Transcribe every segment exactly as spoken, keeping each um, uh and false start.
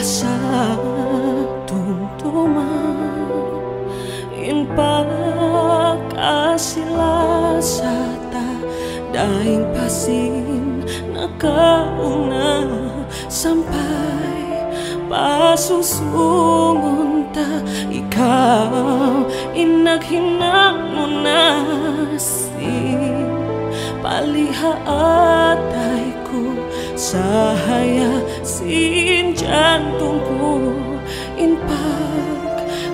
Sa tumtuma in pagkasi-lasa ta dayn pa sin nakauna sampay pa susungun ta, ikaw in naghinang muna sin palihaatay ku, sahaya sin jantung ku in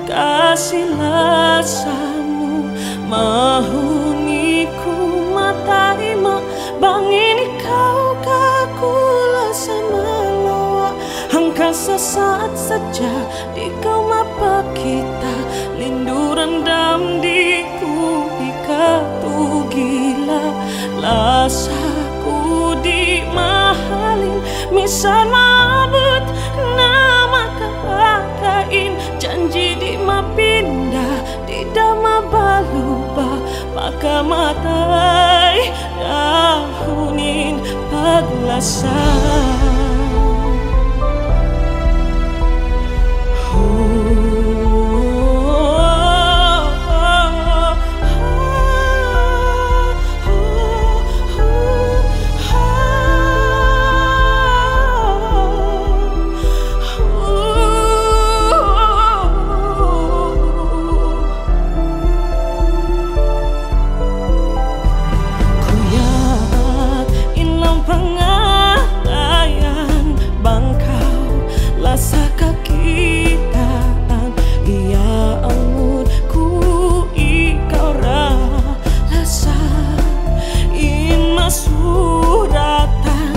pagkasi-lasa mu. Mahunit ku matay ma bang in ikaw kaku' lasa malawa', hangkan sasaat sadja di' kaw mapakita', linduran damdi ku hikatugila'. Lasa ku di' mahalin, misan maabut na makapakain, janji' di' mapinda, di' da mabaluba, pagkamatay dahun in paglasa. Kuyag in laung pangatayan, bang kaw lasa kakitaan, iyaangud ku ikaw ra lasa in masuratan.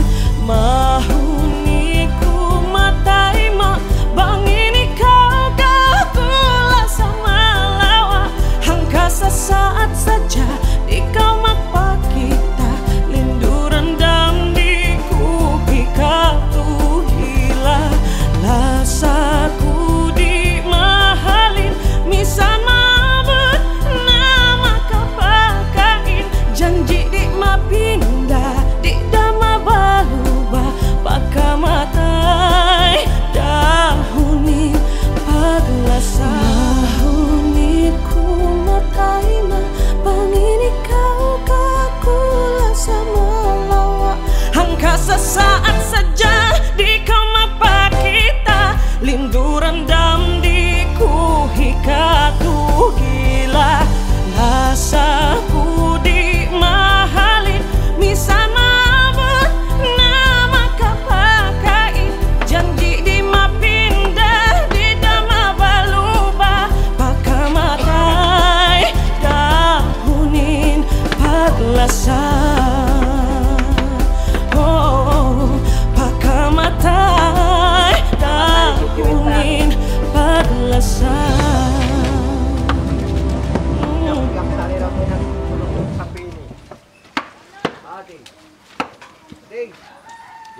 Mahunit ku matay ma bang in ikaw kaku' lasa malawa', hangkan sasaat sadja di' kaw mapakita', linduran damdi ku hikatugila'. Lasa ku di' mahalin, misan maabut na makapakain, janji' di' mapinda, di' da mabaluba, pagkamatay dahun in paglasa. Mahunit ku matay ma bang in ikaw kaku' lasa malawa', hangkan sasaat sadja di' kaw mapakita', linduran damdi ku hikatugila'. Lasa ku di' mahalin, misan maabut na makapakain, janji' di' mapinda, di' da mabaluba, pagkamatay dahun in paglasa. Oh, pagkamatay dahun in paglasa.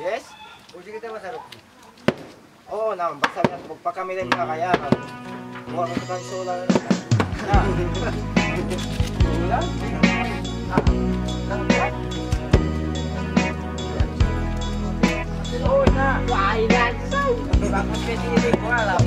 Yes? O, sige, tayo masarap. Oo naman, basta yan, magpakamilit na kaya. Huwag mo sa solar. Ah. Solar? Ah, nang-, oo na. Wala. Bakit kasi hindi ko alam?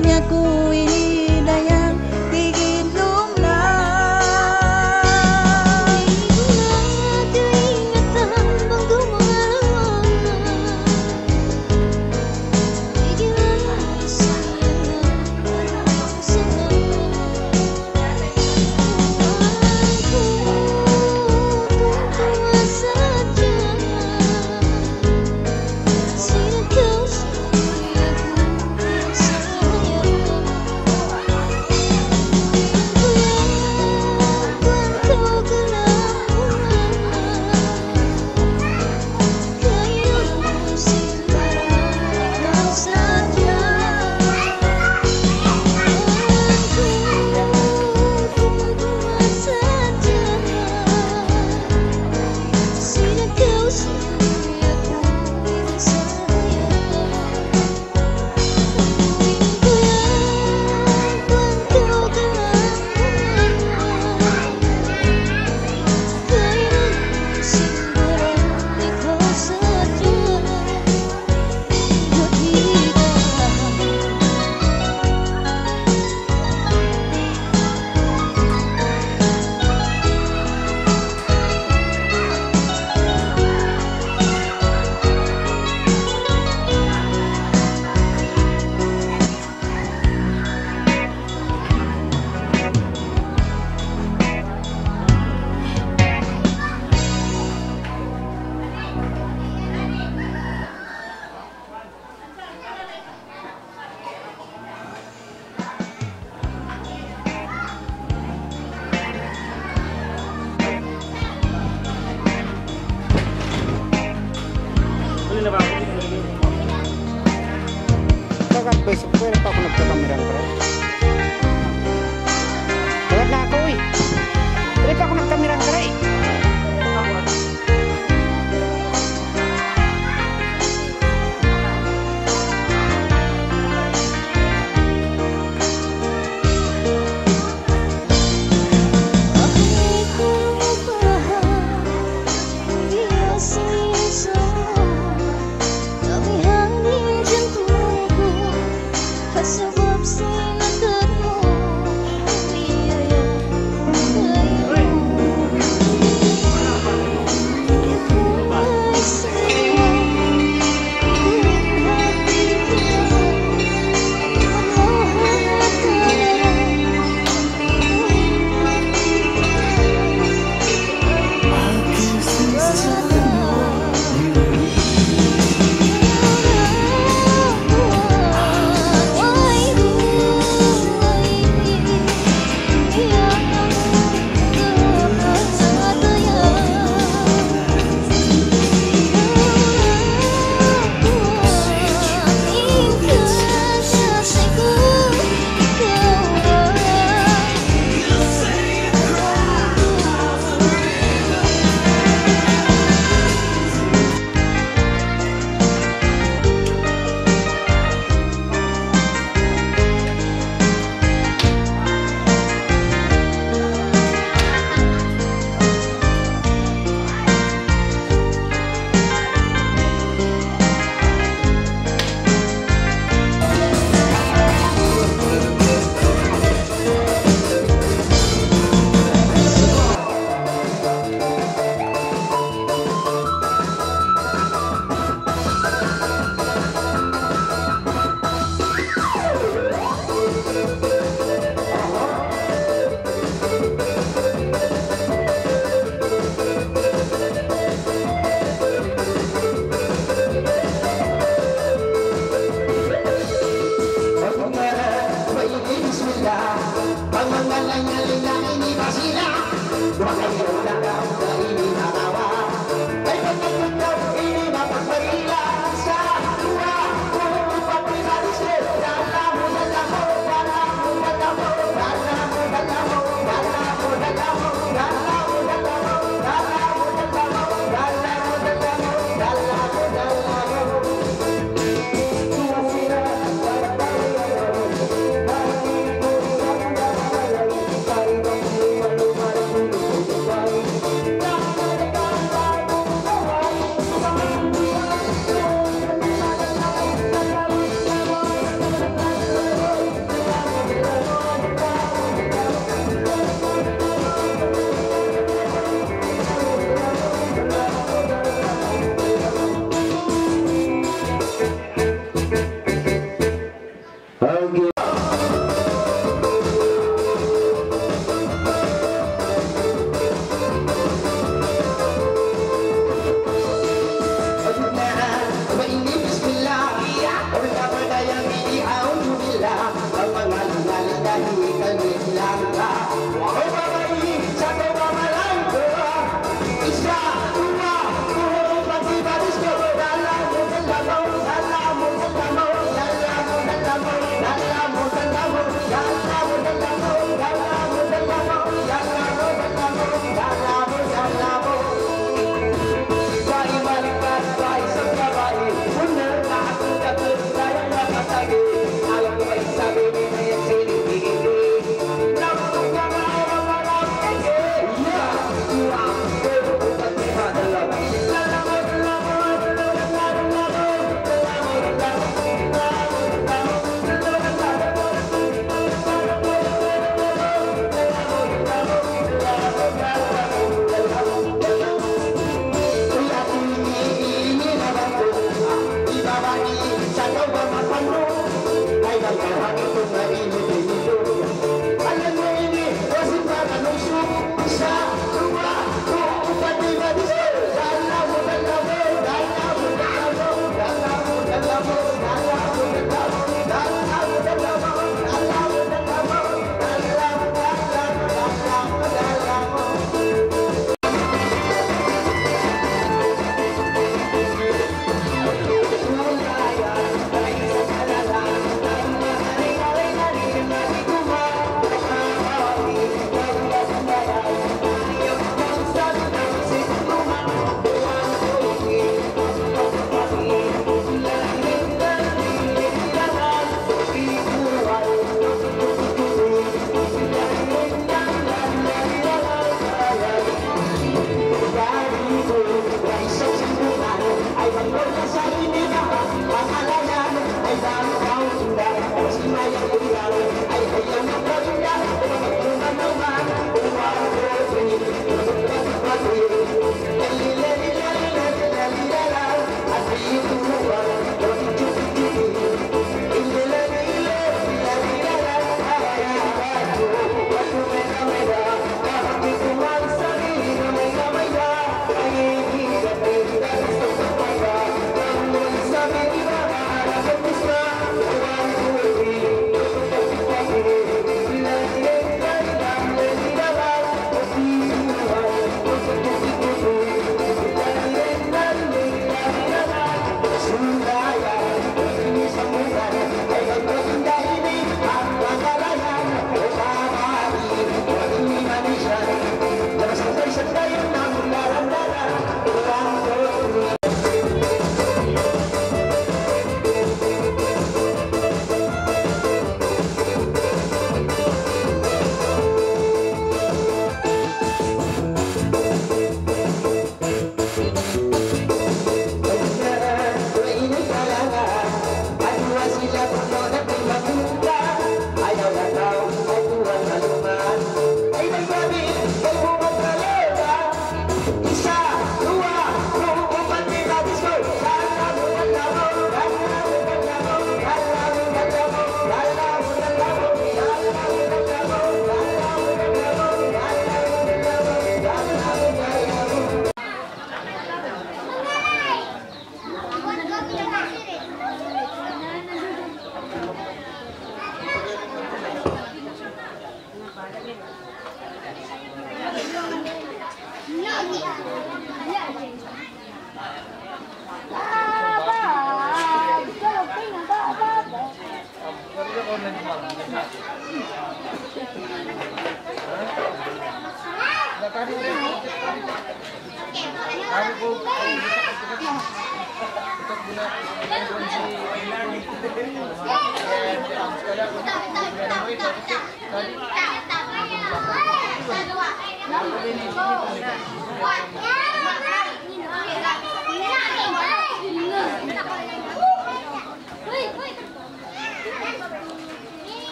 Niya ku ini dayang tigidlum na. Taga Facebook, pwede pa aku nagkakamera, pre. Taga na aku, uy. Pwede pa aku nagkamera, pre.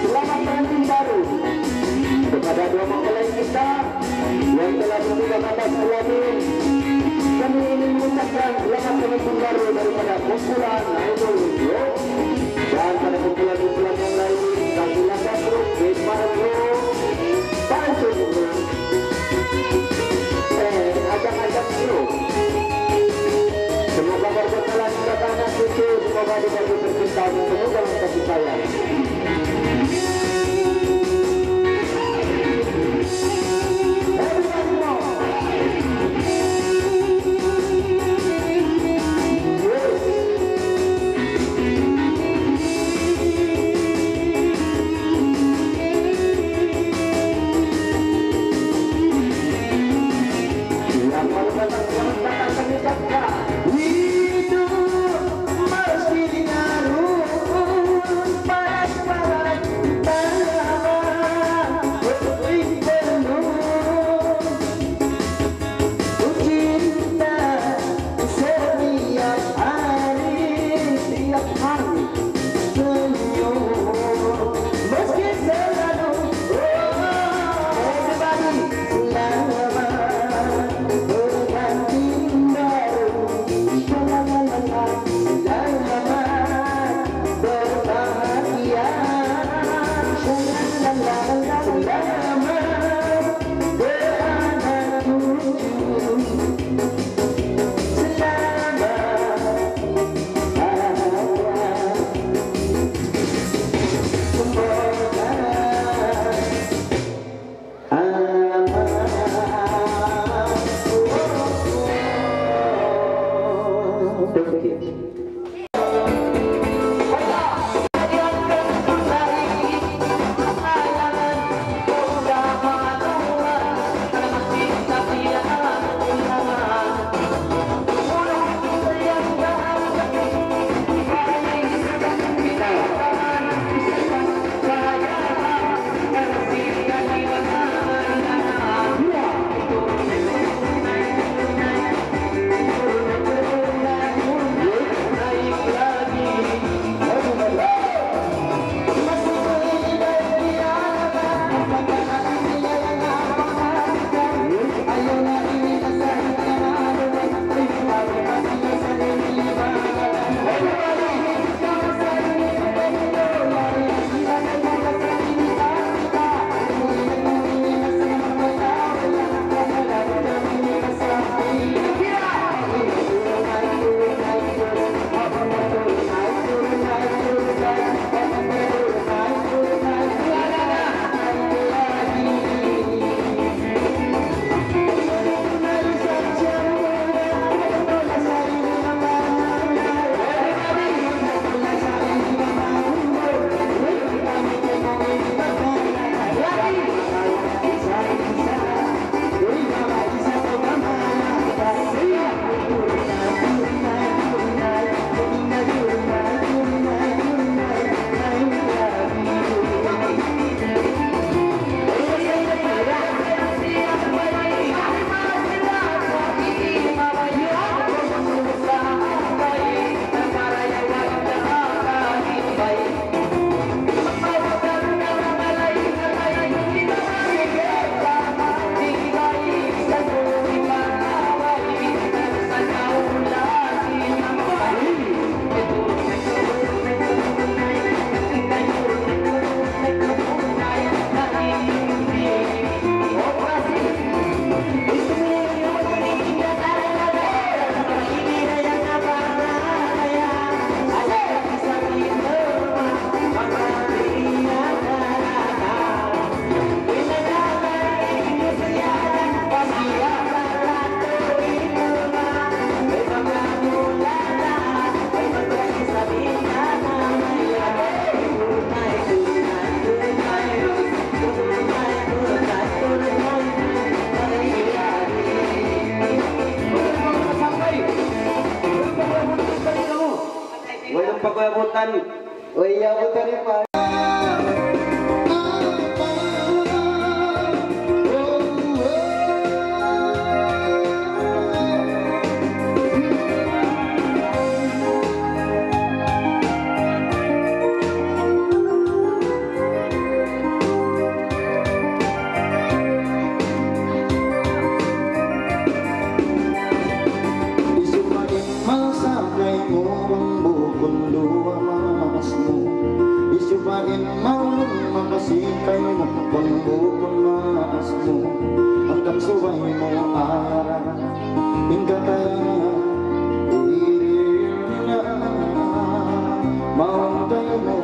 Selamat pengantin baru kepada dua mempelai kita yang telah tiba ke atas pelamin. Kami ingin mengucapkan selamat pengantin baru daripada kumpulan Idol Group dan pada kumpulan-kumpulan yang lain, Kagulakan Group, Big Parang Group, Pansun Group, eh, Ajak-Ajak Group. Semoga berkekalan kepada anak cucu, semoga diberi percintaan yang penuh dalam kasih sayang. Uy, ya, buta rin pa. Hisiyu pa in masakay mu bang bukun duwa maas mu? Hisiyu pa in maulung makasikay mu bang bukun maas mu? Hangkan subay mu aral in katan diri niya mawn kaymu.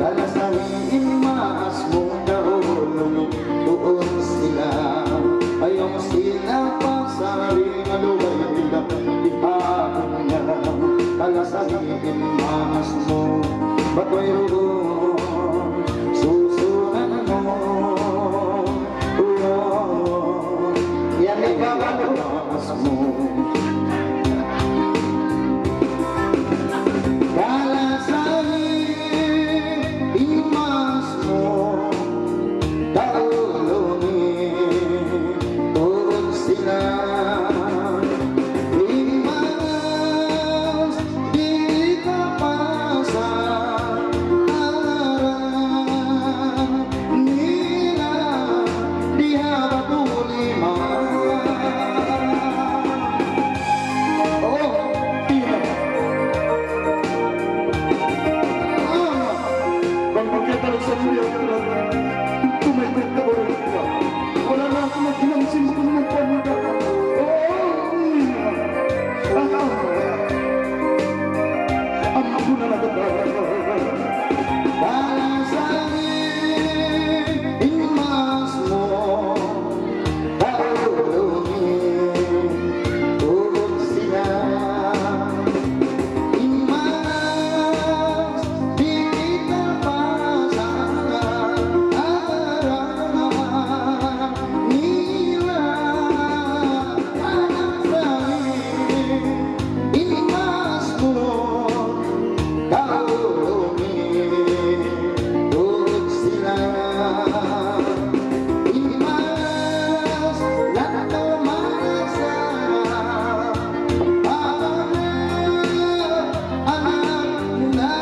Kalasahi in maas mu daulun tuud sila. Ayaw sila pasari, ngalugay nila di ha dunya. Kalasahi in maas mu, bat wayruun susungan mu. Yan in maas mu. Kalasahi in maas mu, daulun tuud sila. In maas di' kapasaran nila di ha batu lima. Oh, di' na. Ah, bang kita sa mulia, tumay ko ka ba rin ka? Wala na ako maghinang simple mo pa mo ka. Oh, di' na. Ah, ah. Ampun na kita. Kalasahi in maas mu, daulun tuud sila. In maas di' kapasaran nila. Kalasahi in maas mu, daulun tuud sila. In maas lantaw masa, anak, anak na,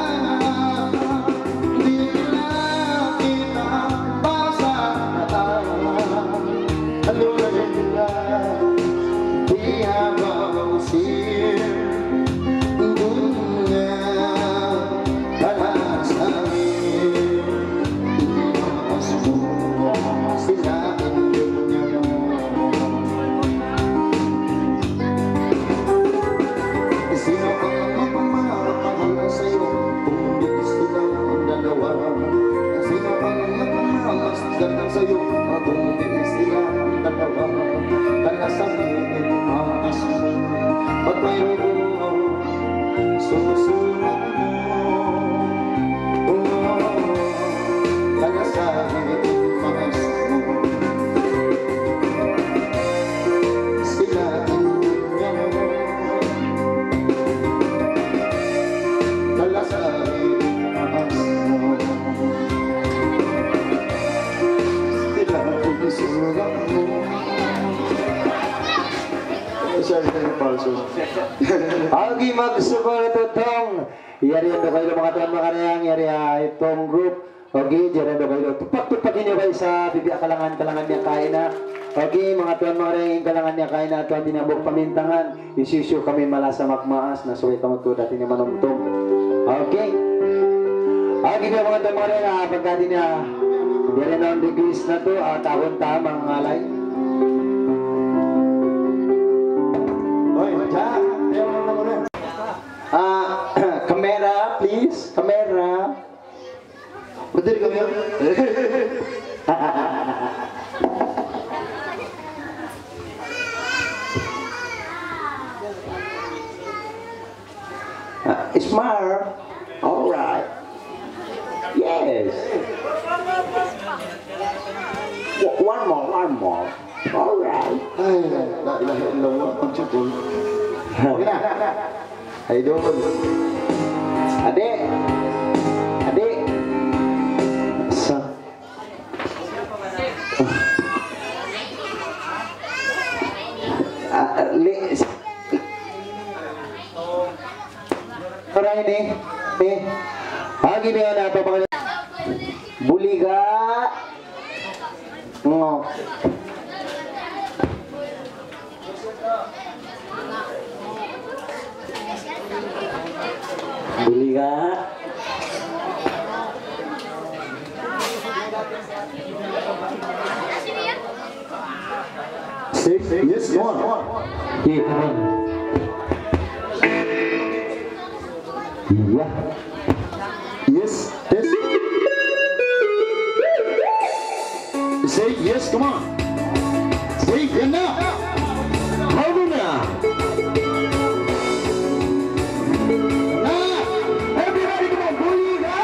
di' na kita pasal. Alhamdulillah, di' ha bawang sin dunya, kalasahi in maas mu, sila in dunya mu. Sino ang magmamahal sa'yo, kung di sila dalawa? Sino ang magmamamas Ganda sa'yo, mabuti sila dalawa. Kalasahi in maas mu, pag mayroon susunod mo. Oh, kalasahi in maas mu, sila in dunya mu. Kalasahi in maas mu. Sila in suga mu. Siya in palsu. Agi magsubal tutong. Yari in dugaing manga tuwan manga dayang, yari ha itong group. Agi, yari in dugaing. Tupak-tupak ini ba sa bibi' ha kalangan, kalangan niya kaina. Agi, manga tuwan manga dayang, kalangan niya kaina, tuwan niya buk pamintangan. Hisiyu-siyu kami malasa magmaas, na subay kamu tuud hati niya manumtum. Okay. Agi na manga tuwan manga dayang, ah, pagka di na, yari na in request natu', ah, tahun ta mangalay. Oy, ja, ayaw na muna. Ah, camera, please. Camera. Betul kami. Ah, smile. All right. Yes. W-, one more, one more. All right. Ay, la ilaha illallah, Muhammadur Rasulullah. Okay na. Idol. Agi niya na pa mga buliga. Ngo. Buliga. Say yes, come on. Okay, come on. Yeah. Yes, test. Say yes, come on. Say yan na. Hawnu na. Na. Everybody, come on. Buliga.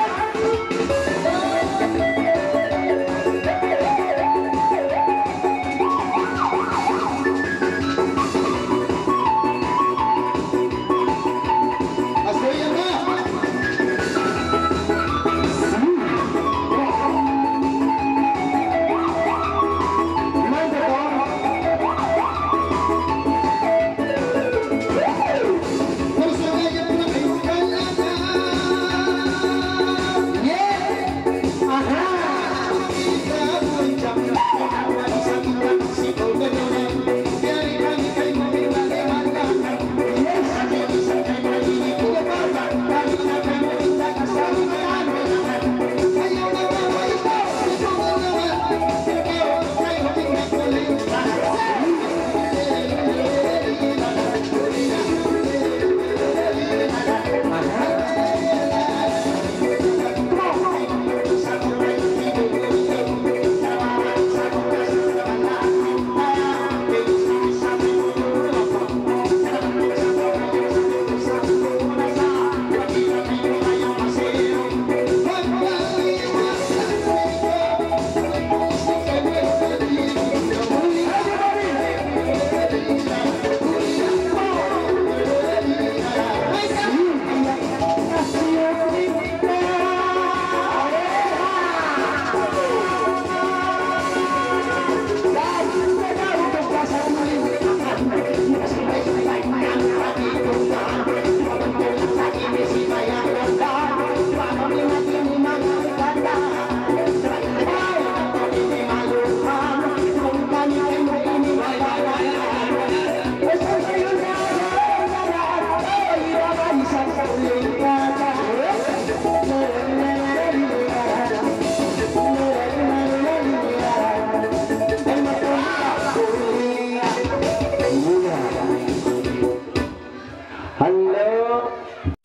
Hello.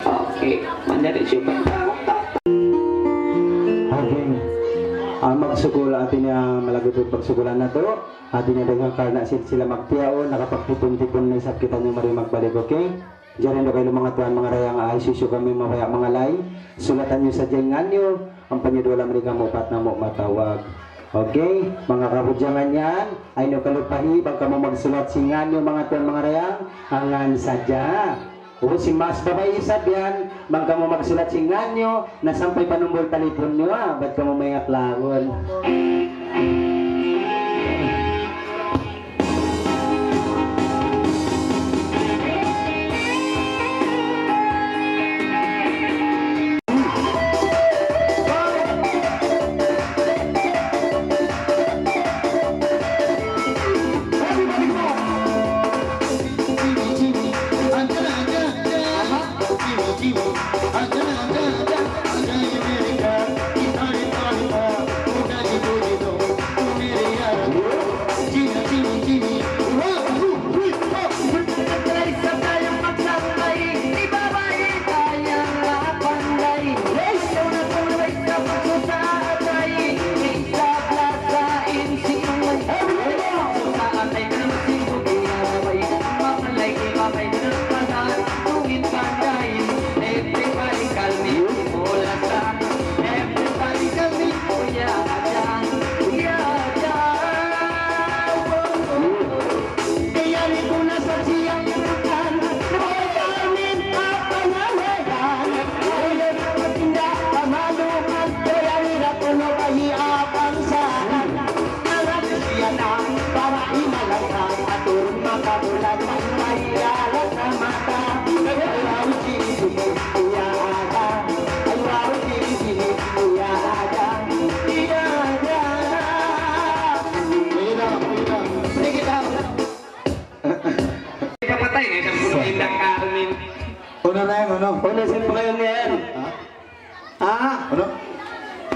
Okay, manjari siya pa. Okay. Ah, magsukul, hati niya malagip in pagsukulan natu'. Hati niya dayn ha karna' sin sila magtiyaun, nakapagtipun-tipun na isab kitaniyu mari magbalik, okay? Jari dayn ha kailu manga tuwan, manga dayang, ay susu kami mabaya' manga lay. Sulatan niyu sadja in ngan niyu, ampa niyu duwa lamri kamu, upat namu' matawag. Okay? Manga kabudjangan yan, ayaw niyu kalupahi, bang kamu magsulat sin ngan niyu, manga tuwan, manga dayang, in ngan sadja. Ubus sin mas babai isab yan, bang kamu magsulat sin ngan niyu, na sampay pa numbur talipun niyu, ha, bat kamu maingat laung.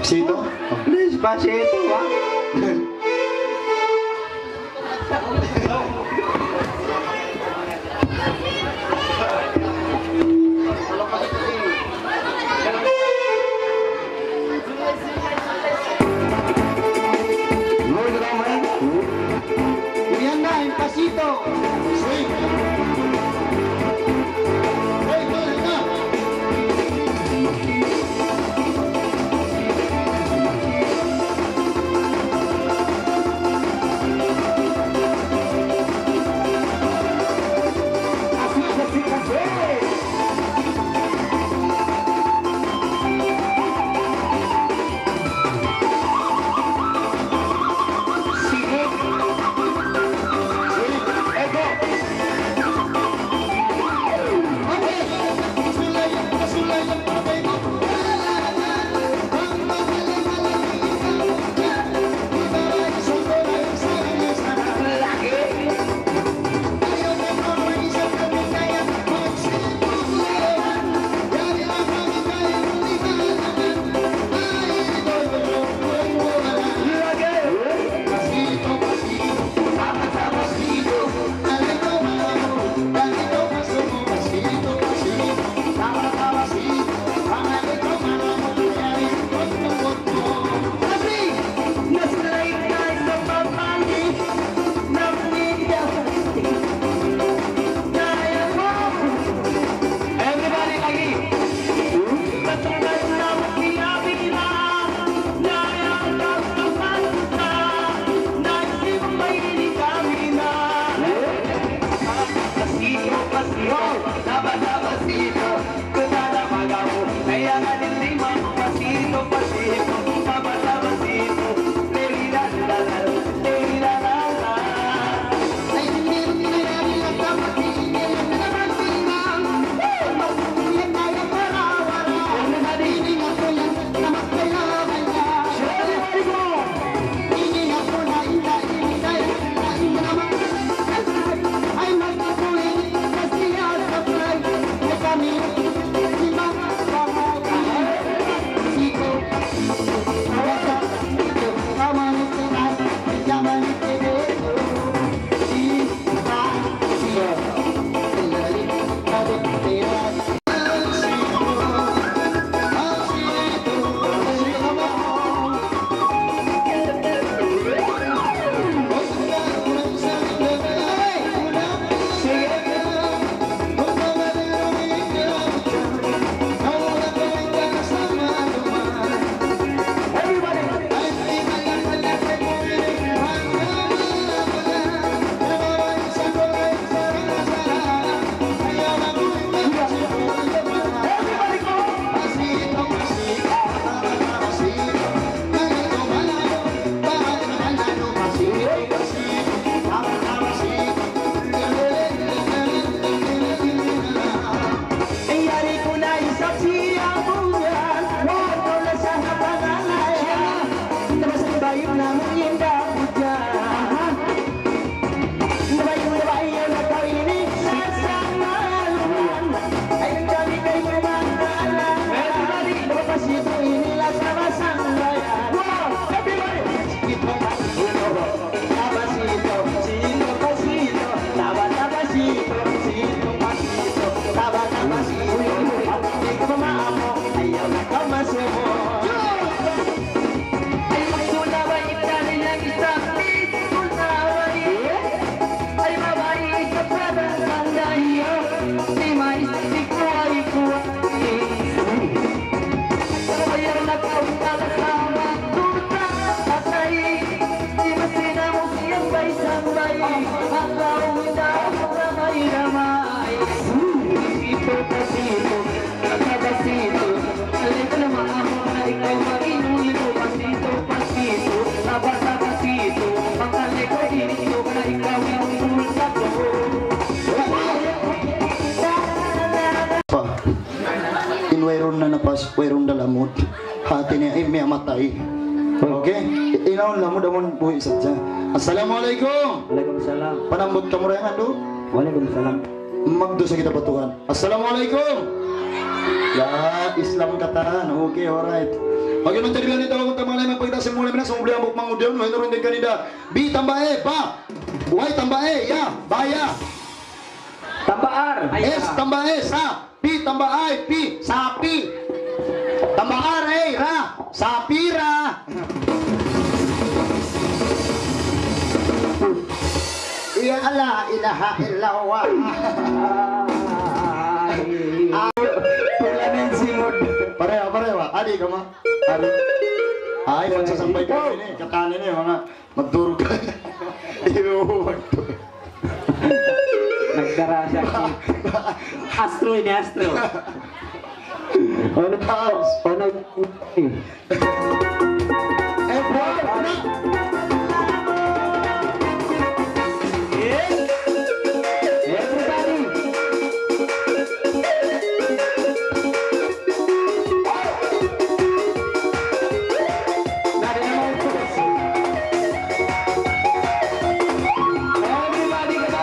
Despacito? Despacito, ha? Yan na, Despacito. Swing. Hey, balik na. Pa. In wayruun na napas, wayruun da lamud. Hati niya, eh, miyatay. Okay? Inaun lamud, amun buhi' sadja. Assalamu alaykum. Alaykum salam. Panambut kamu dayn ha atu? Wa alaykum salam. Magdusa kita pa Tuhan. Assalamu alaykum. Ya, Islam katan. Okay, alright. Bagaimana jadi bilang itu, aku tambah lama, pagkita semua lama, semua beli ambuk mangudian, wahai nurun di kanida. Bi tambah e, ba. Wai tambah e, ya, baya. Tambah ar. S tambah e, sa. Pi tambah ai, pi, sapi. Tambah ar, e, ra, sapira. Ya Allah, ilaha illallah. Pula na in simud. Pareha, pareha, wa. Adi ka ma? Adi. Ay, magsasampay ka ini. Katan ini, manga magdurog ka. Iyo, magdurog. Nagdara siya. Astro ini, astro. Ano tao? Ano? Eh, bro, na. Everybody. Everybody, come on.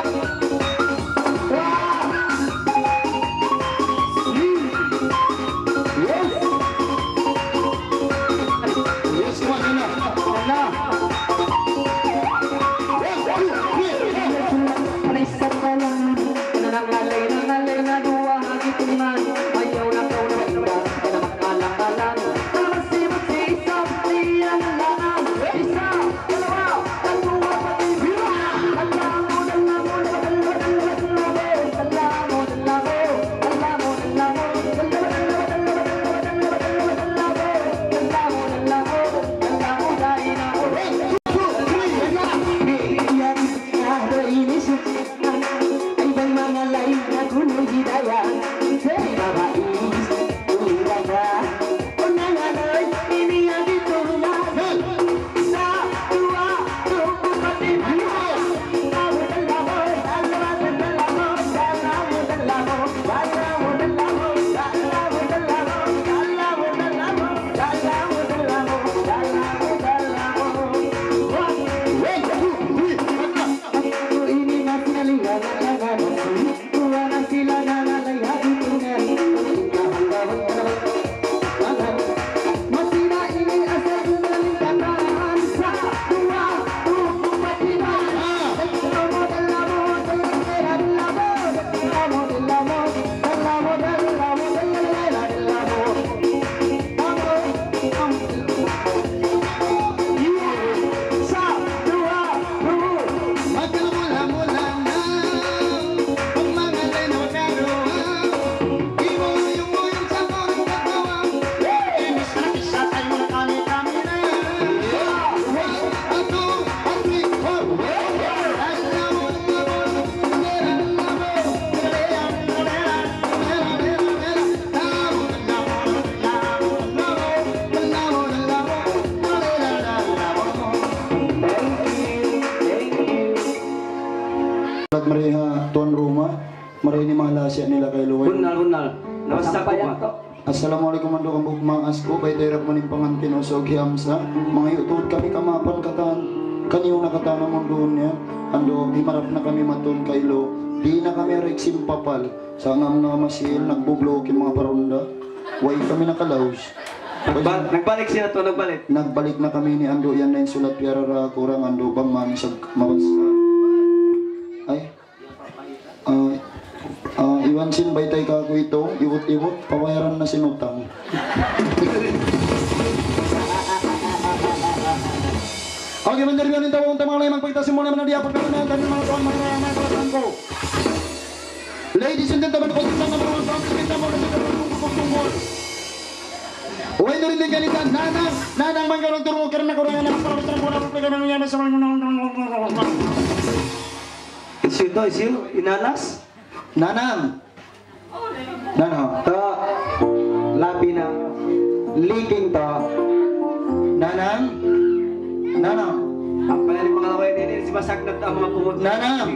Mari ha tuan rumah, mari ini mahala siya nila kay Luway. Bunnal, bunnal. Nabasa ku pa. Assalamualaikum, andu' hambuuk maas ku, baytai ra kuman in pangantin Usug hi Amsa. Mangayu' tuud kami kamaapan katan, kaniyu na katan amun duun niya. Andu', himarap na kami matun kaylu. Di' na kami arik simpapal. Sa' ngam na masil, nagbubloke in manga parunda. Way kami nakalaus. Nagba-, nagbalik sila to, nagbalik. Nagbalik na kami ini, andu', yan na in sulat piyarara ku, andu', bang man isab mabasa. Ay. Ah, ah, iban sin baytai kaku' itu, ibut-ibut, pabayaran na sin utang. Okay, manjari biya' ini in tau unta manga lay, magpakita' sin muna, mana diya pagkakunahan, kami manga tuan, manga, manga, manga tuan ku. Ladies and gentlemen, contestant number one, Francis Quintana, Francis Quintana, Francis Quintana. Way, nurin din kanita, Nanang, Nanang, mangga' turun, kira na kurang, Nanang, para sa muna, para sa muna. Hisiyu to, hisiyu? In Anas? Nanang. Nanang. To, labi na. Liging to. Nanang. Nanang. Apa yan in manga laway ini, simasagnat in manga pungut. Nanang.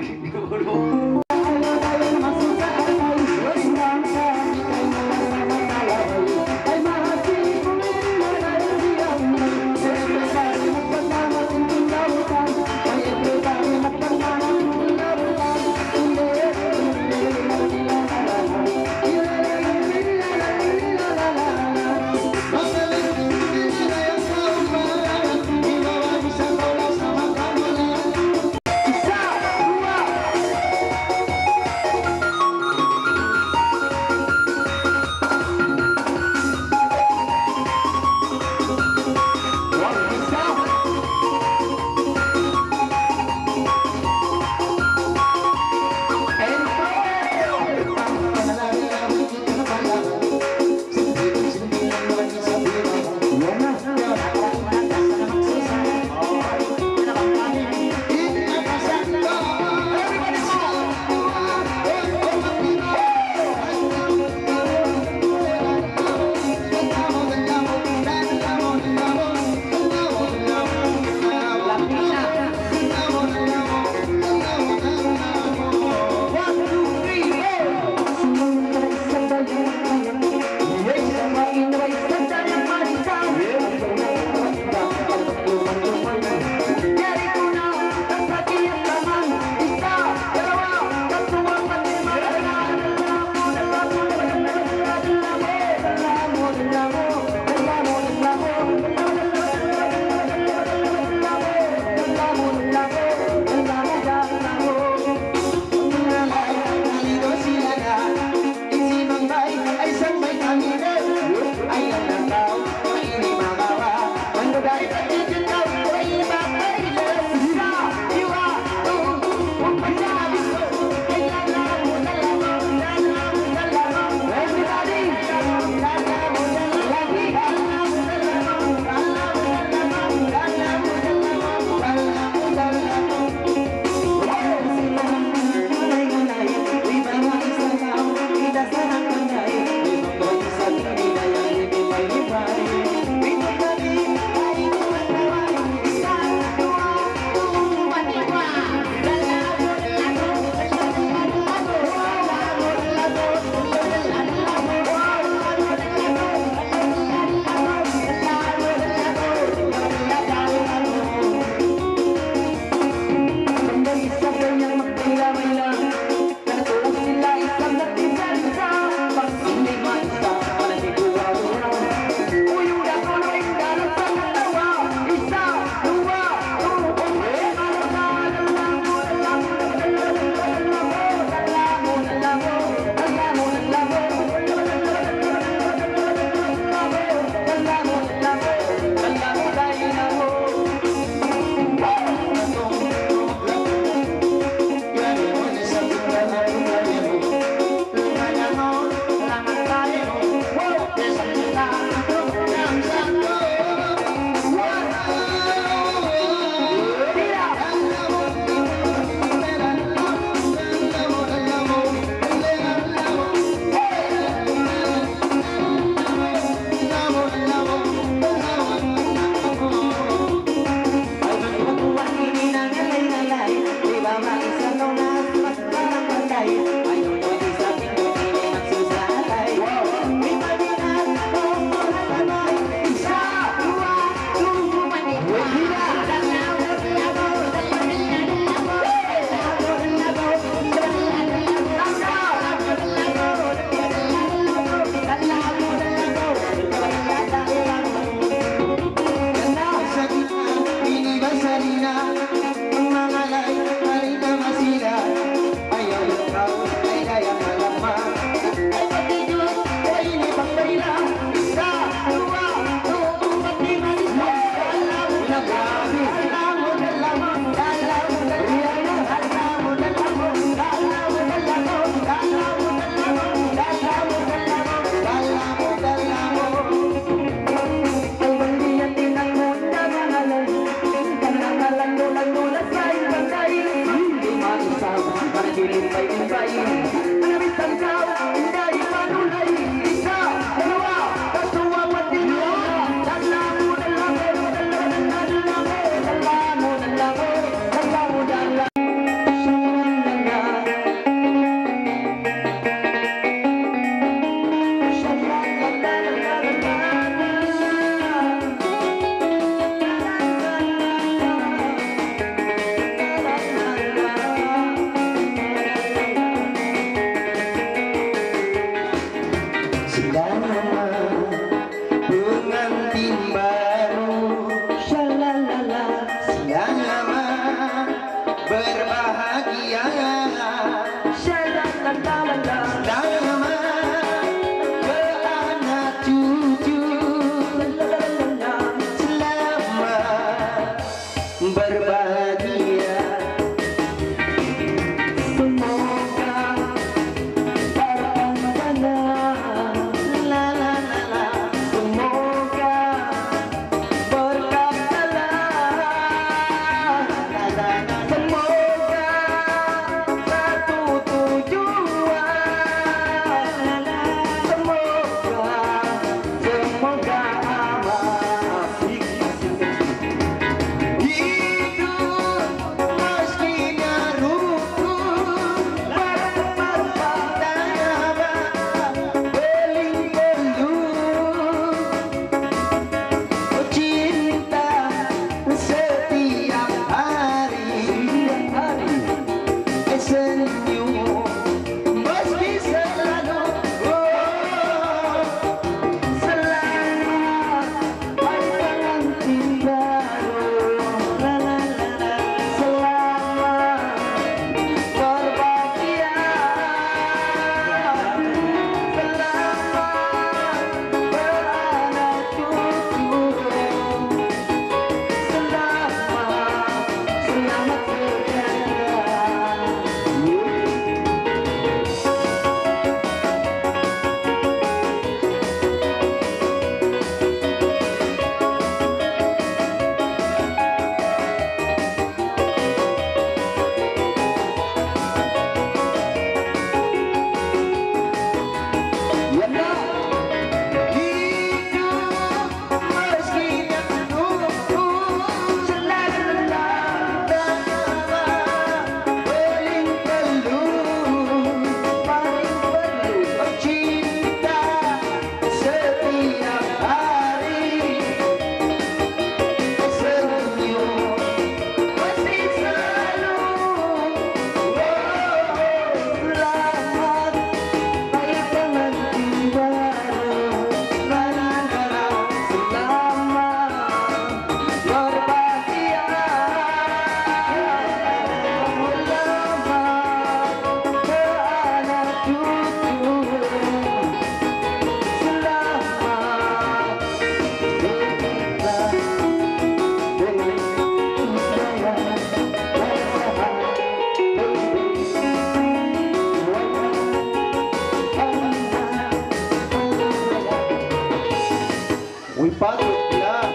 Uy, patut na.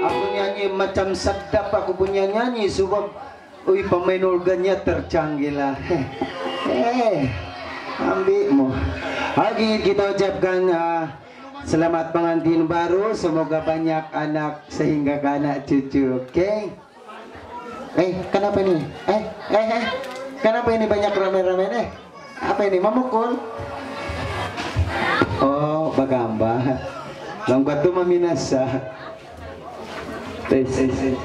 Aku nyanyi macam sadap aku punya nyanyi, sebab, uy, pemain organnya tercanggih lah. Eh, ambil mu. Lagi kita ucapkan, ah, selamat pengantin baru, semoga banyak anak sehingga ke anak cucu, oke? Eh, kenapa ini? Eh, eh, eh. Kenapa ini banyak ramai-ramai ini? Apa ini? Memukul? Oh, bagamba. Lambat tu maminasa. Please.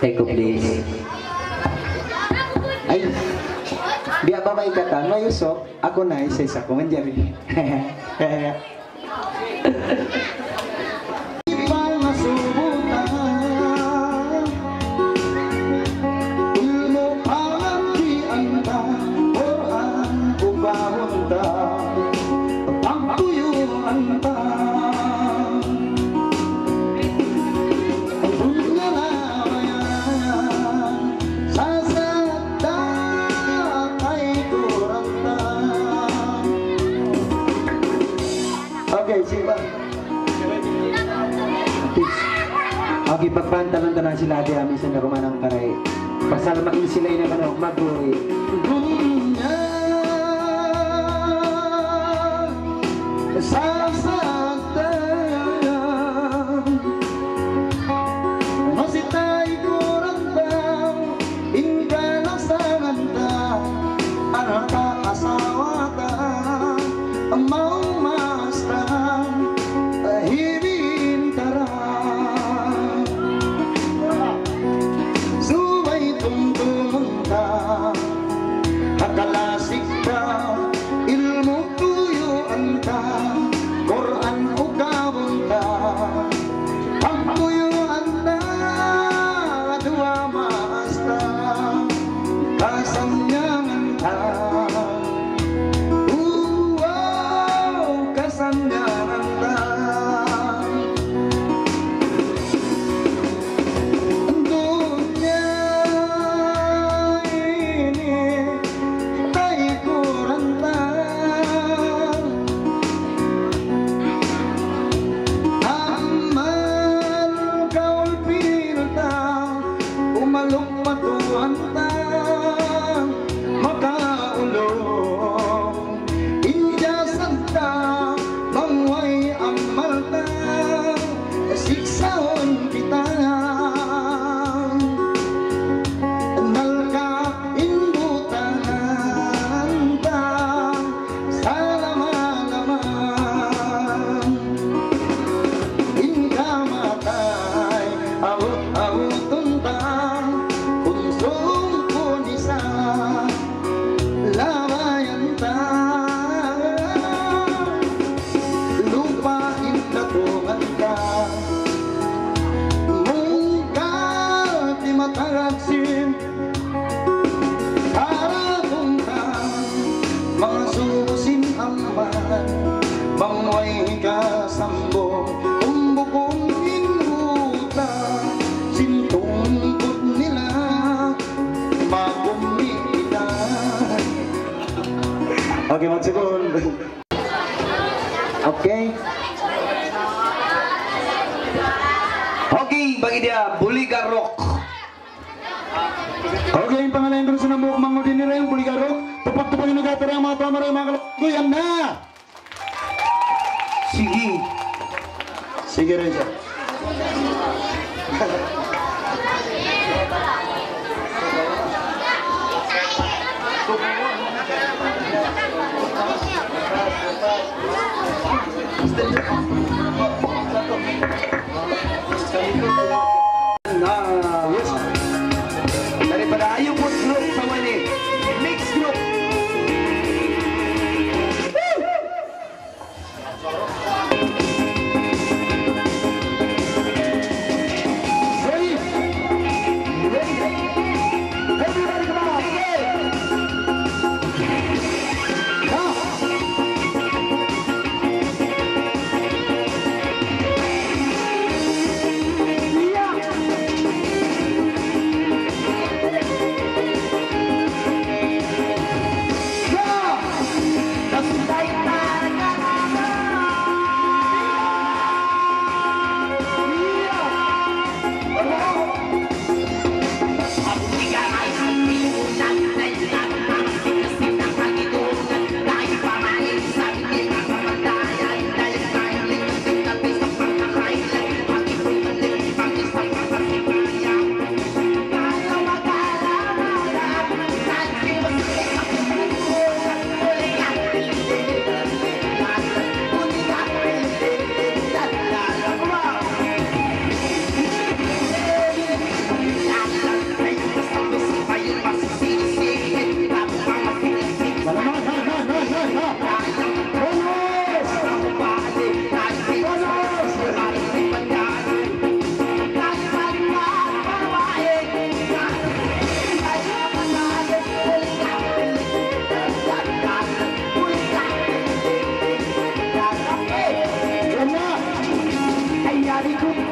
Take off, please. Ay. Biya' babai katan, mayusok. Aku na, isa-isa ku manjari. Pangasubutan, ilmu' pangadjian ta, Qur'an ukabun ta, pagtuyuan ta. Dunya labayan, sasat ta kay Qur'an ta. Okay, siya ba? Okay, pagpantalan ta na sila di amin sa narumanang karay. Pasal main sila ina kano, maguri. Dunya, sasat ta, masitay Qur'an ta. In kalasahan ta, anak ta, asawa ta, maas ta, hibin ta ra. Subay tumtumun ta, ha kalasig ta, ilmu' tuyuan ta, Qur'an ukabun ta. Pagtuyuan ta, duwa maas ta, kasannyangan ta. Wow, kasannyangan ta. Dunya ini, tay Qur'an ta. Amal kaul pilin ta, umaluk pa Tuhan ta, makaulung in jasad ta, bang way amal ta, siksaun kita. Nalka' in butanan ta salama-lama. In kamatay, abut-abutun ta, kunsum kun isa, labayan ta. Lupa in datungan ta, mungkal di matagad sin Para tungkang mangasubu sin amban, bang way kasambung, umbukun in huta, sin tungkud nila, makumitan. Okay, magsukul. Okay. Okay, bagi dia, Buligarok. Okay, in pangalan dun sa nambuuk mangudin nila in Buligarok. Tupag-tupag in nagkatara, mga pamaray, mga kalagkuyan na. Sige. Sige rin siya. Na, daripada ayu po group sa mani, mixed group. Ready? Ready? Everybody, come on. Come. Inday,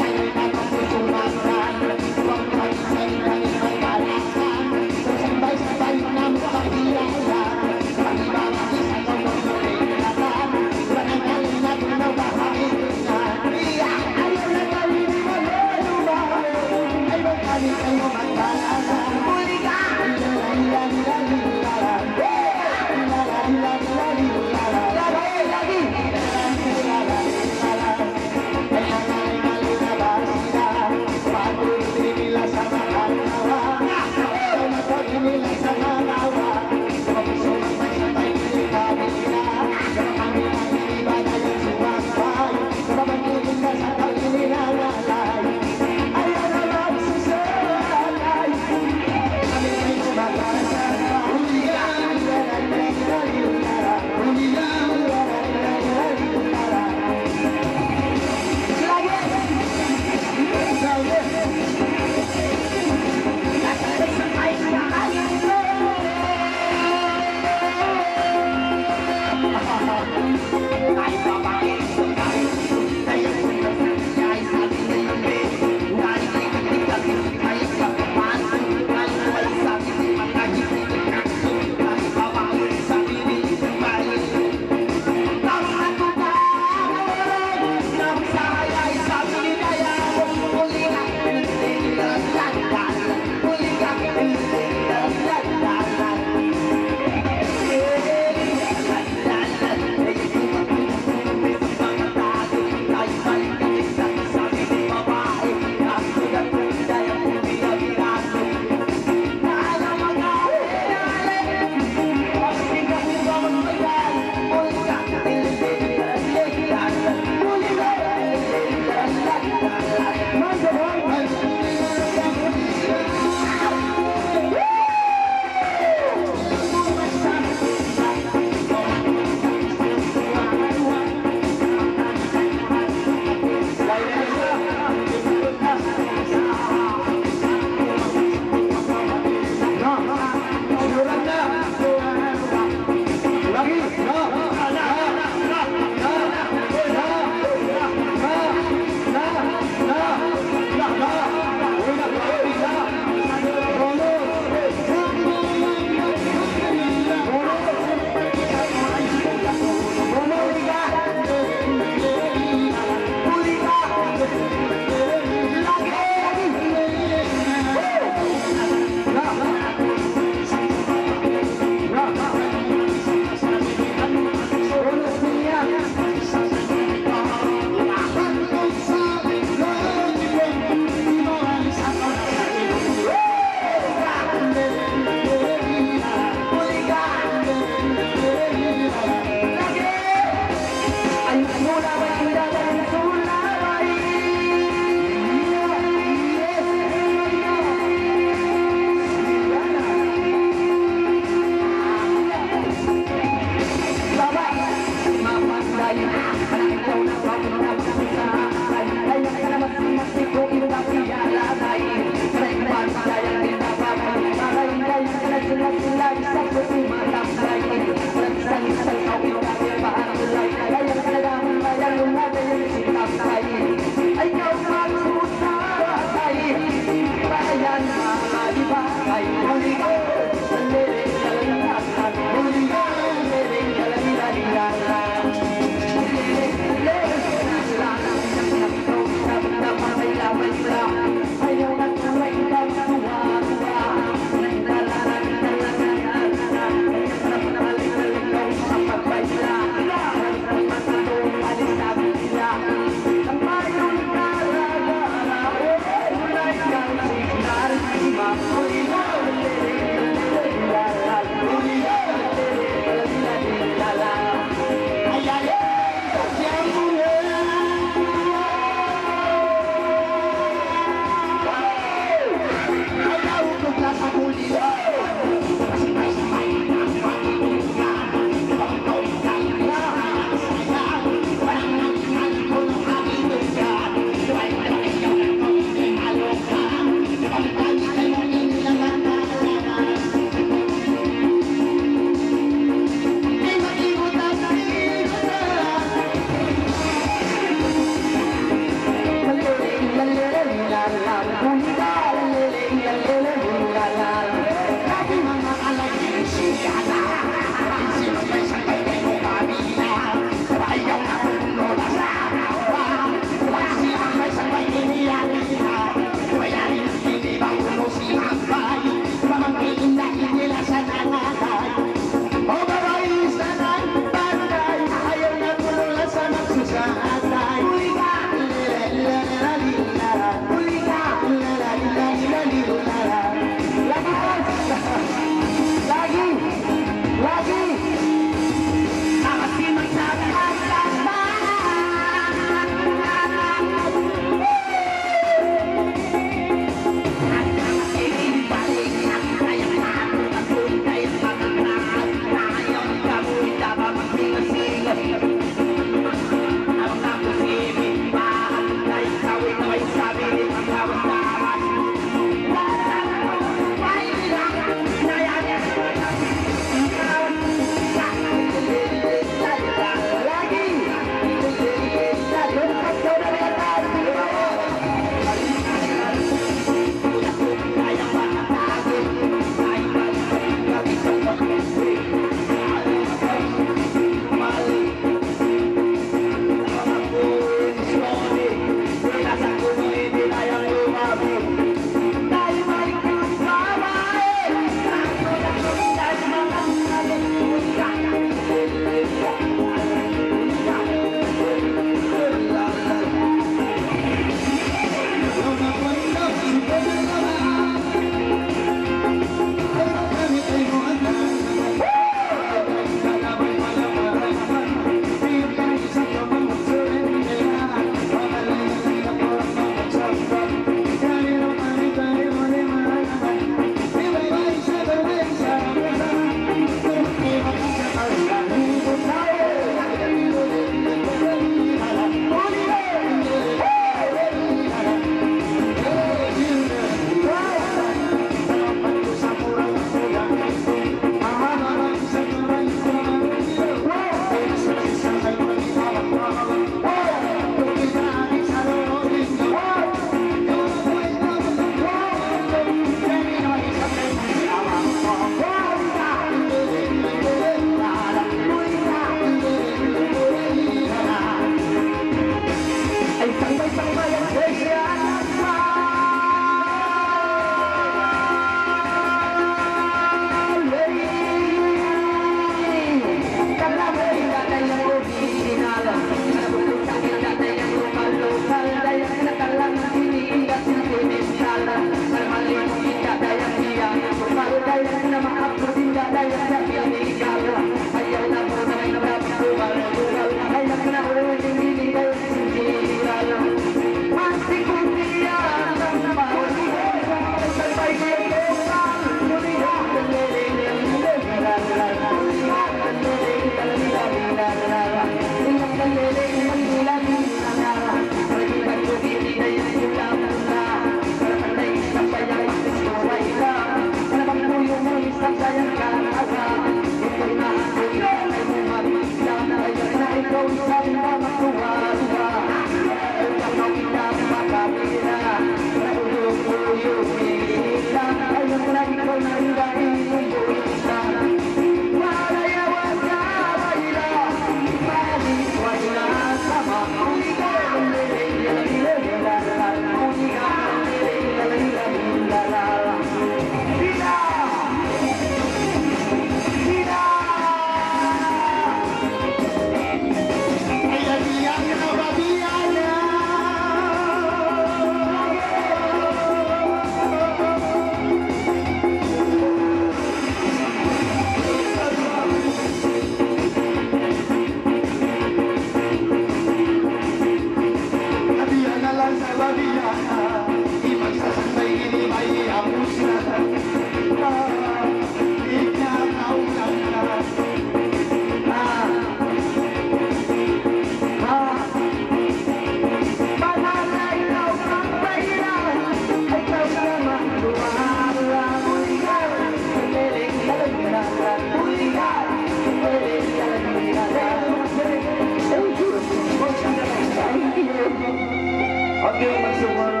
Okay, magsuguro.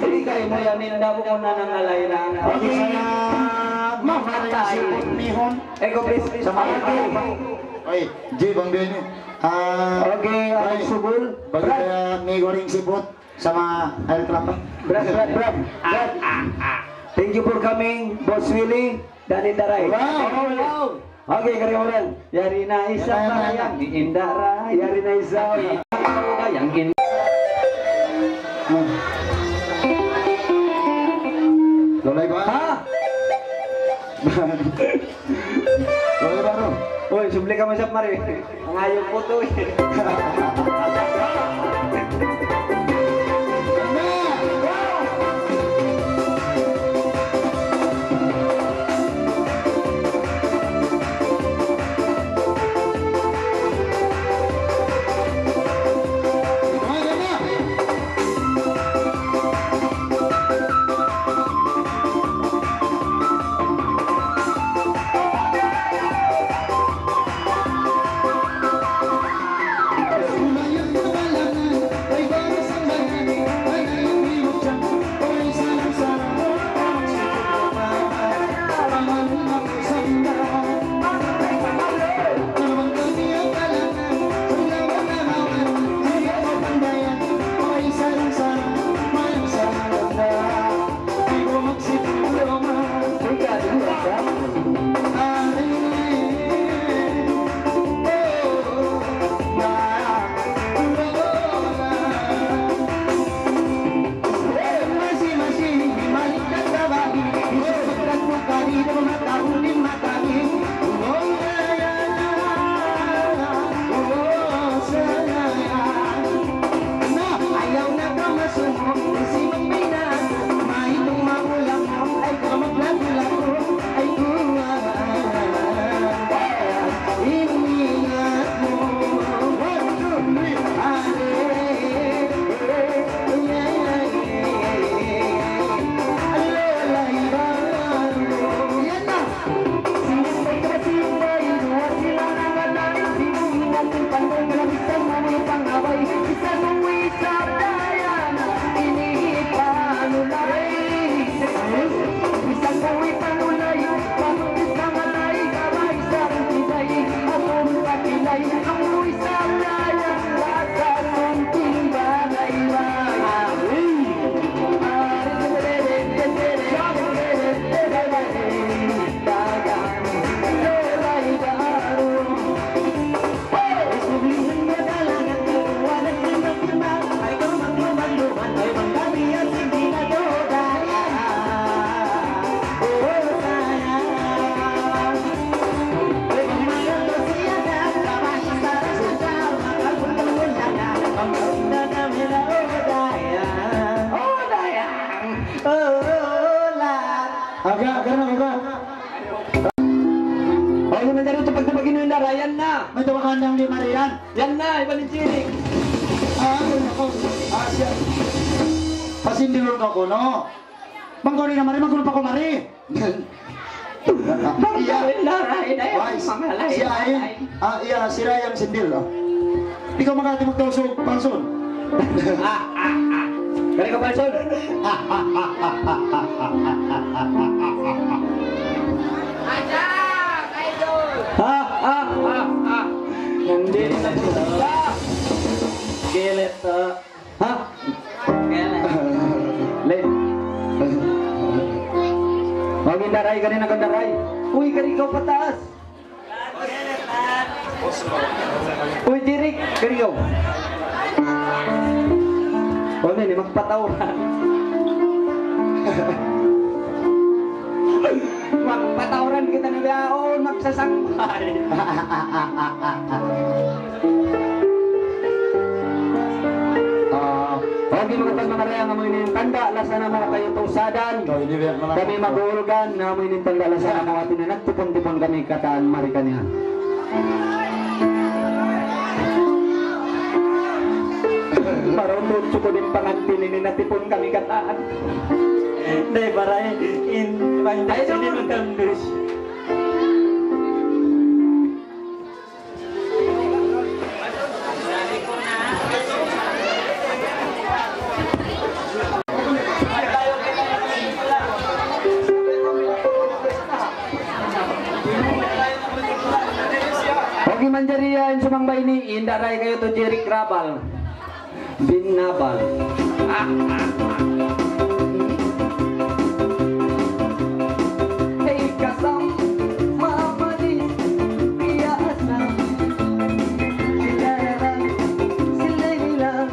Sige, kayo mo yan, hindi ako muna nang alay na. Okay, sana mamatay. Sipot mihon. Ego, please. Sa mga ito. Ay, J, bang din yun? Ah, okay, ay, magsuguro. Bagi kaya may goring sipot. Sama Air Club, ah. Brad, Brad, Brad, Brad. Thank you for coming, Boss Willie, dan Indaray. Wow! Okay, kari orang. Yari na isab barayang Indaray. Yari na isab. Yang in- Lolay ba? Ha? Lolay ba, no? Uy, subli kamu isab mari. Mangayo' puto eh. Aga, aga na, aga. Ay, na dyan ito pagtabagin mo yung darayan na. May tawakan ng di Marian. Yan na, iba ni Jimmy. Ah, ano ako? Ah, siya. Pasindilon ako, no? Bang ko rin na mari, magulpa ko mari. Bang ko rin na rin, ay, Wais, mga lahi, si Ain. Ay. Ah, iya, si Ryan Sindil, oh. Ikaw makati magtausog, Panson. Ah, ah, ah. Kali ka, Panson. Aja, idol. Ah, ah, ah, ah. Nandito na po sila. Kilit, ah. Ha? Kilit. Le. Magin daray, kani na kan daray. Uy, kani ikaw pataas. Uy, Derek, kani ikaw. O, ini, magpataw. Magpatawran kita na biya', o, magsasambay. Ah. Amu ini in tanda' lasa namu' kaytu usadan. Kami mag-uulgan, amu ini in tanda' lasa namu' hati niya nagtipun-tipun kami katan mari kaniya. Marunut suku' in pangantin ini natipun kami katan. Dai barai in pangantin ini magkandus. Okay, manjari yan, sumang ba ini, inda ray kayu tu Jeric Rabal. Bin Nabal. Hey, kasam, mamanis, biya' asam. Sila na lang, sila nila.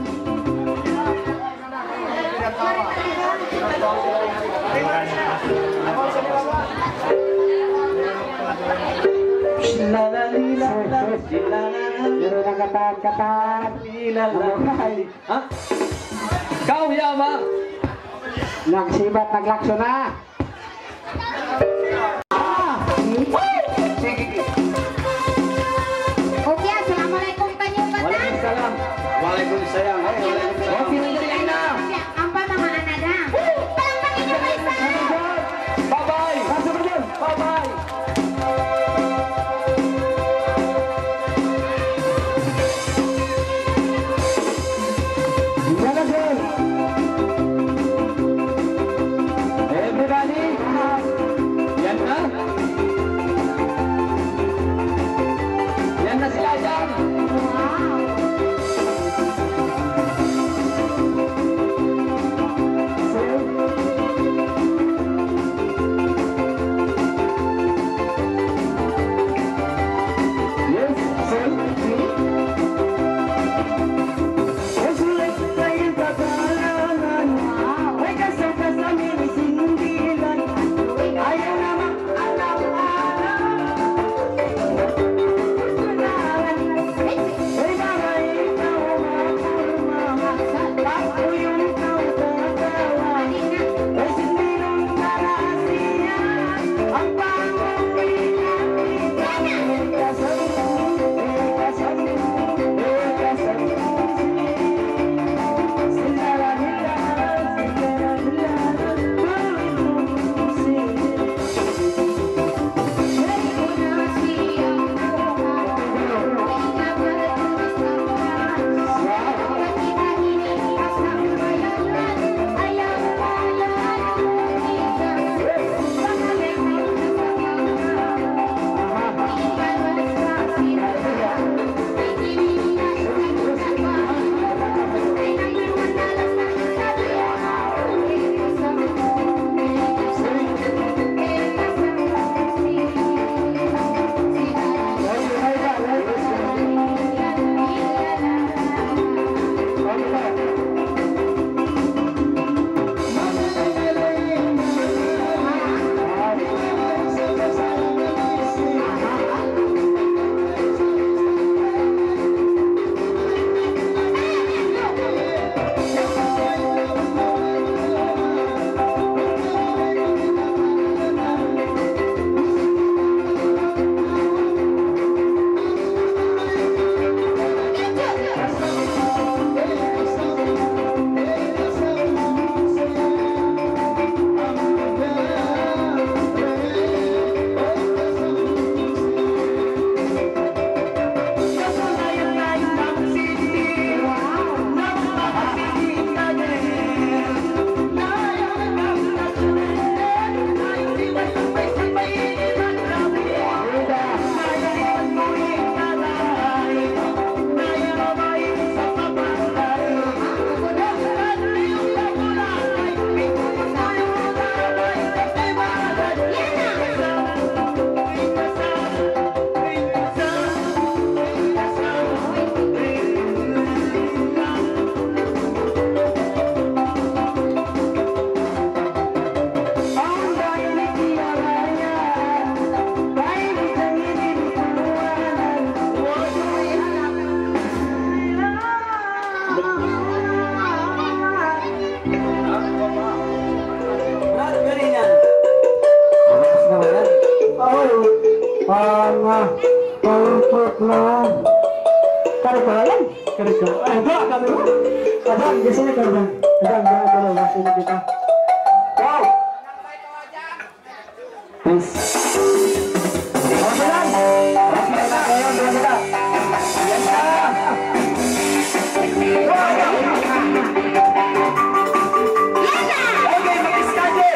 Sila na nila, sila na nila. Meron na katan-katan. Sila na. Ano ba? Ha? Kaw, yawa! Nagsibat, naglakso na. Ah! Sige. Okay, assalamualaikum kaniyu, bata'. Waalaikumsalam. Waalaikumsalam. Ay, waalaikumsalam. Okay, nandiyan na. Ampa mama anak na. Palakpakan niyu pa isa. Bye-bye. Bye-bye. Everybody. Paikut na. Kari ko, ayan. Kari ko. Ay, doa kami mo. Ayan, di sini ka, ayan. Ayan, ayan, ayan, ayan, ayan, ayan. Wow! Peace. Okay lang. Okay lang. Ayan, okay lang. Ayan na. Wow! Okay, mag-study.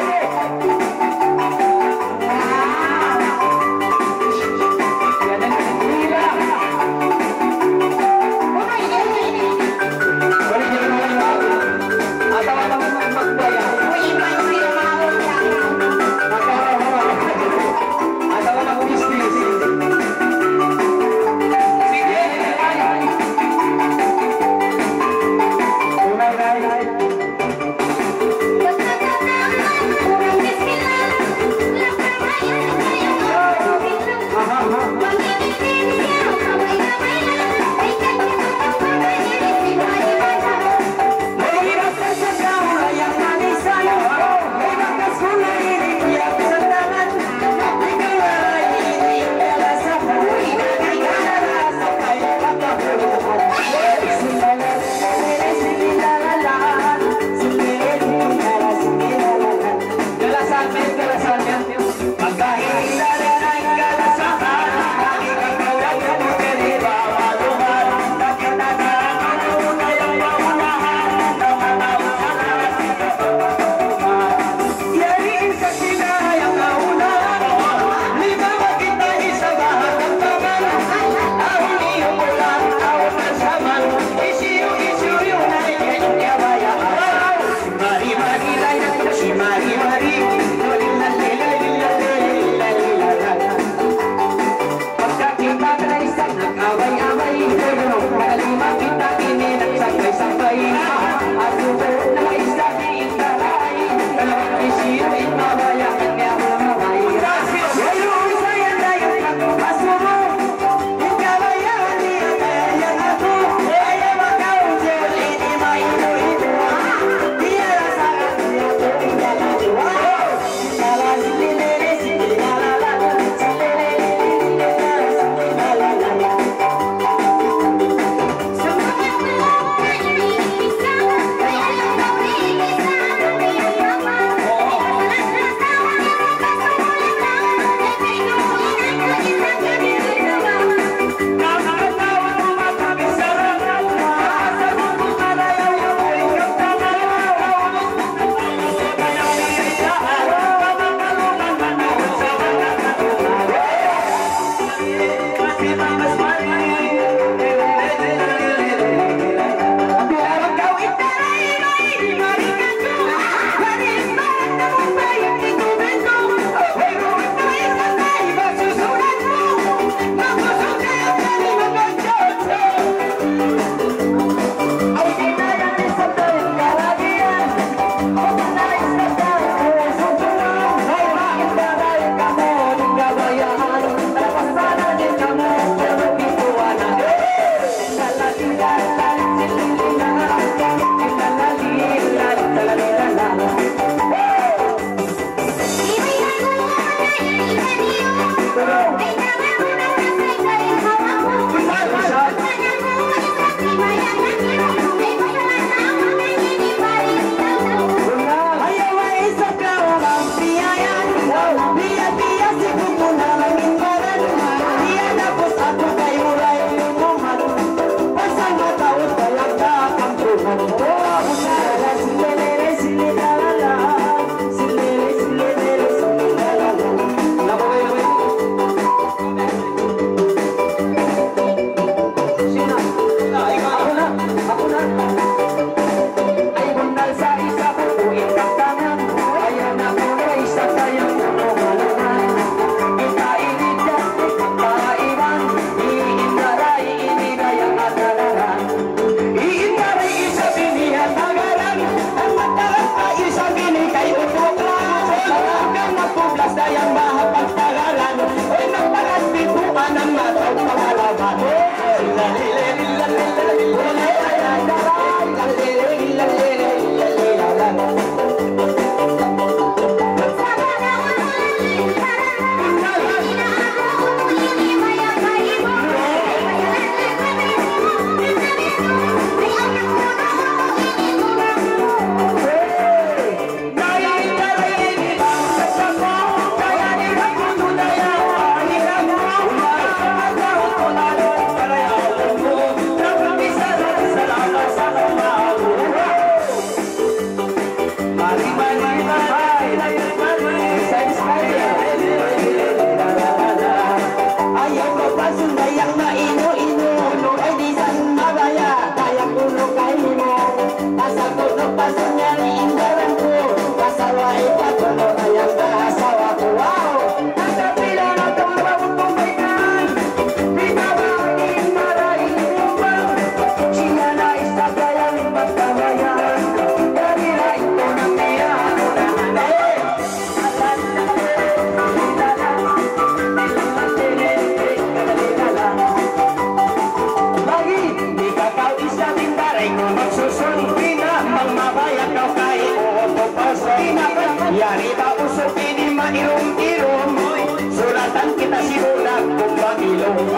Yari ba usug ini mairum-irum? Suratan kita si Bulag kung mairum.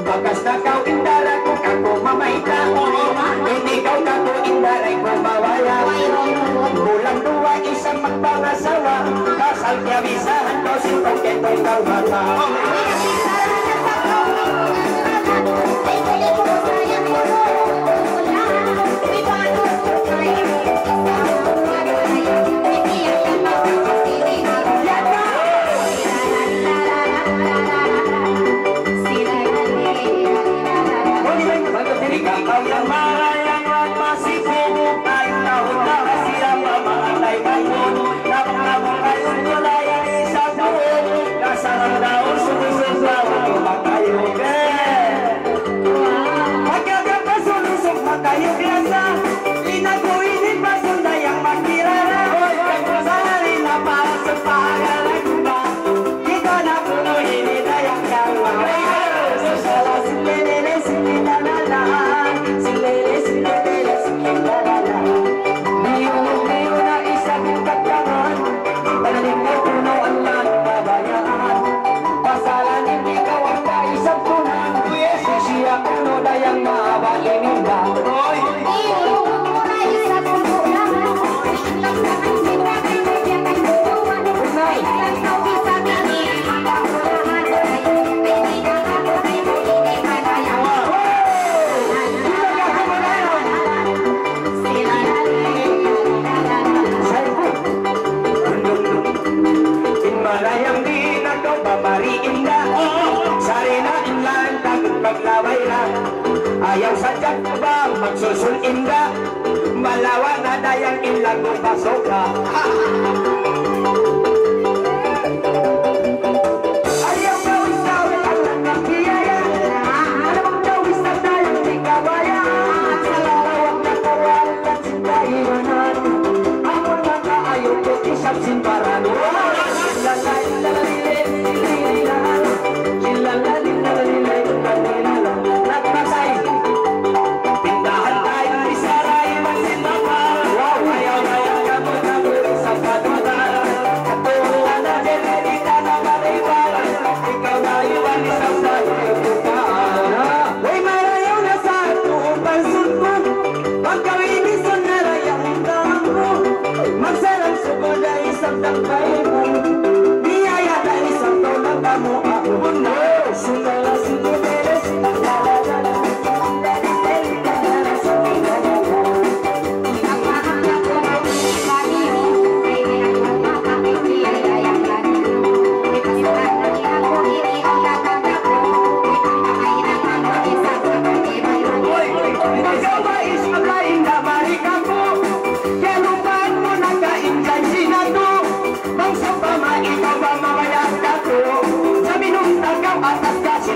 Bakas na kaw in daran ku kaku' mamayta', ini kaw kaku' in daran ku mabaya'. Bulan duwa isab magpangasawa, asal kiyabisahan kaw sin tungkay-tungkay mata. Pagka pasunusuk makayuglasa, inaku ini pasun dayang makirara. Salari na para sa pagkalaguba, kita na puno ini dayang kawa. Sala si Lele, si kita na lang. Si Lele, si Lele, si kita na lang. Biyu, biyu na isa bintagtangan. Pananim mo puno ang langit kabayaan. Pasalan in ikaw ang kaisagtuhan. Siya kuno dayang mabali ninda. Hoy! In malayang di na kaw ba mari inda? Sari na in lantag paglaway na. Ayaw sadja ba magsusun inda? Malawa' na dayang in lagu pasoka. Ayaw kaw isaw ang nagbiaya. Ayaw kaw isaw dayang di kabaya. Sa lawak na kawalan Kaibanan, amun makaayu' ku isab sin baran. Nagpatay. Pindahan tayo, isaray man sin mata. Wow. Ayaw, ayaw, kamu, kamu, sa patutan. Katuruan na, dili, di ka na mariwara. Ikaw na iwan, isang tayo, ikaw. Uy, marayaw na sa atuon pansud ku. Pagkawinisan na rayang taman ku. Magsarang sukul da isab tagpaibu. Biyaya da isab tau na kamu aku na. Sukala sukul da isab tagpaibu. Hoy, magkabais ka lain na balikan ku. Kiyalupahan mu na ka in janji natu'. Bang sawpama ikaw ba mabayad kātu', jaminun ta kaw atas kasi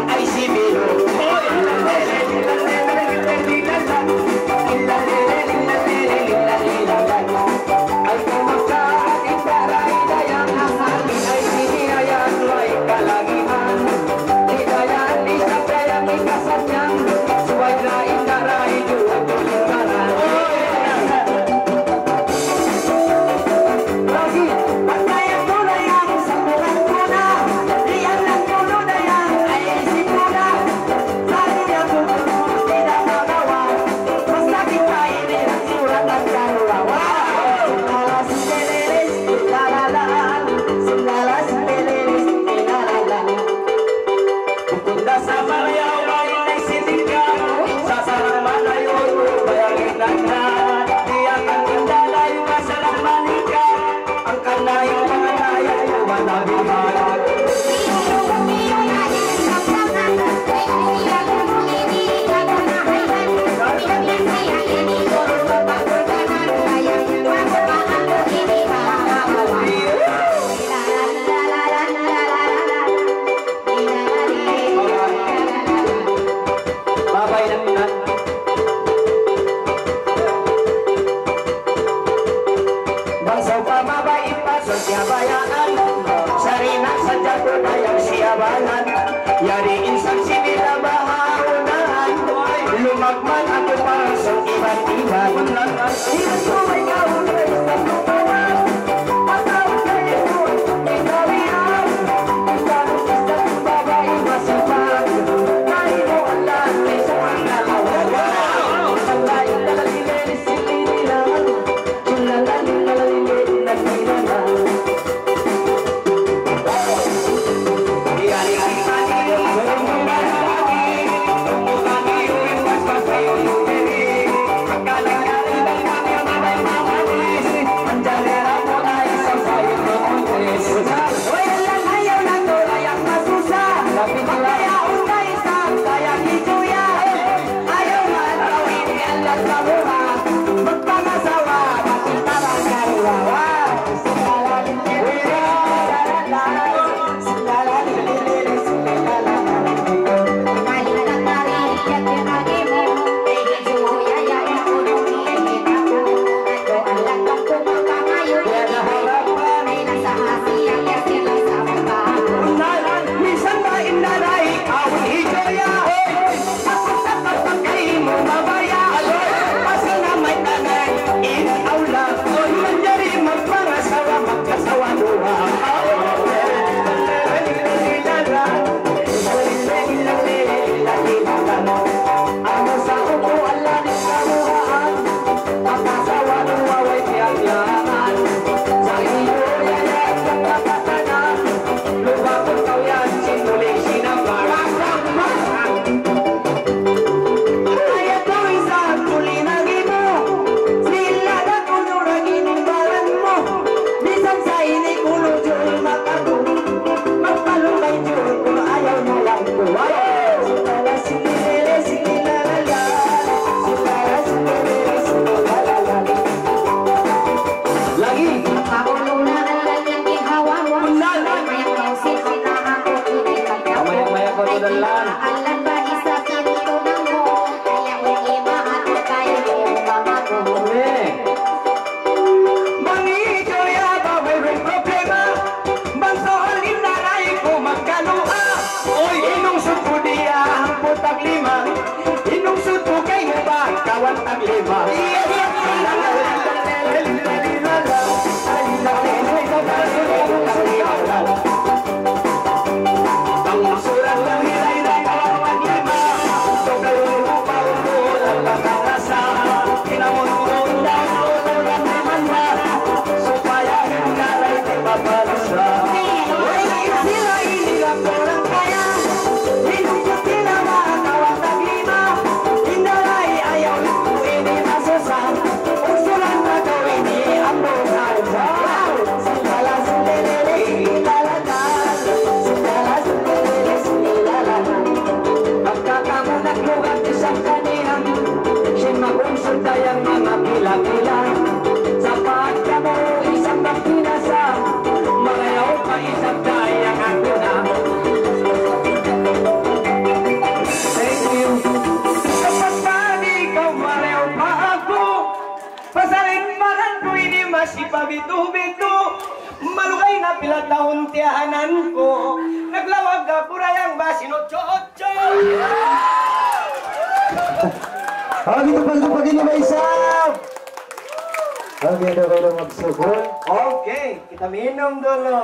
Bang sawpama babai pa sa siya bayaan, sari na sadja ku dayang siya banan. Yari insan sinila bahaunan, lumagman aku pa sa iban-iban. Iban ko ikaw, Lagi. Maya-maya kaw tuud dalan. Bang ikaw ya ba wayruun problema, bang sa alim na ray ku magkaluha. Uy, inung suku diya ang putag lima. Inung suku kay mu ba kawan tag lima. Pagka kamu naglugar isab kaniya, sin makunsud dayang manga pila-pila. Sapaat kamu isab magpinasa, marayaw pa isab dayang aku na. Thank you. Kapag pa di ikaw marayaw pa aku, pasal in baran ku ini masi pa bitu-bitu. Malugay na pila tahun tiyahanan ku. Naglawag aku dayang ba sinutsu-utsu. Hal itu pag-, pag-, ini ba isab? Okay, daw kaw magsukul. Okay, kita minum dulu.